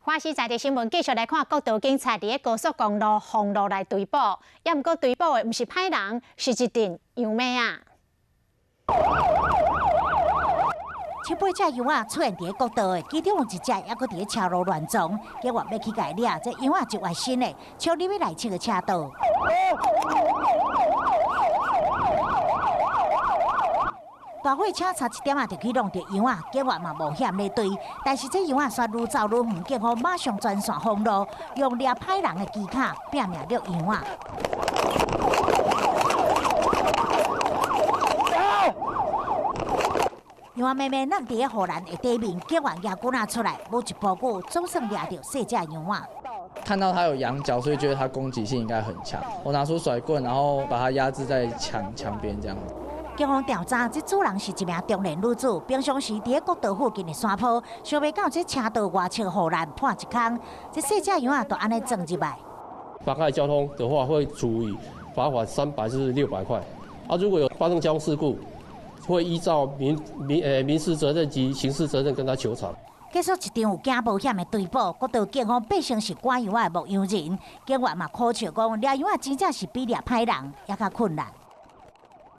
華視在地新聞繼續來看，國道警察佇高速公路封路來追捕，也毋過追捕的毋是歹人，是一陣羊馬仔。七八隻羊仔出現佇國道的，其中有一隻猶閣佇車路亂撞，警員欲去共伊掠，這羊仔就歪身的，衝入去內側的車道。大貨車差一點仔就去挵著羊仔，警員嘛冒險咧追，但是這羊仔煞愈走愈遠，警方馬上全線封路，用掠歹人的技巧拼命掠羊仔。羊仔慢慢擸佇個護欄的底面，警員舉棍仔出來，無一步久，總算掠著細隻羊仔。看到它有羊角，所以覺得它攻擊性應該很強。我拿出甩棍，然後把它壓制在牆邊，這樣。警方調查，這主人是一名中年女子，平常時佇國道附近的山坡，想袂到這車道外側護欄破一空，這細隻羊仔就按呢鑽入來。妨礙交通的話，會處以罰款300至600塊。啊，如果有發生交通事故，會依照民事責任及刑事責任跟他求償。結束一場有驚無險的追捕，國道警方變成是趕羊仔的牧羊人，警員嘛苦笑講，掠羊仔真正是比掠歹人猶較困難。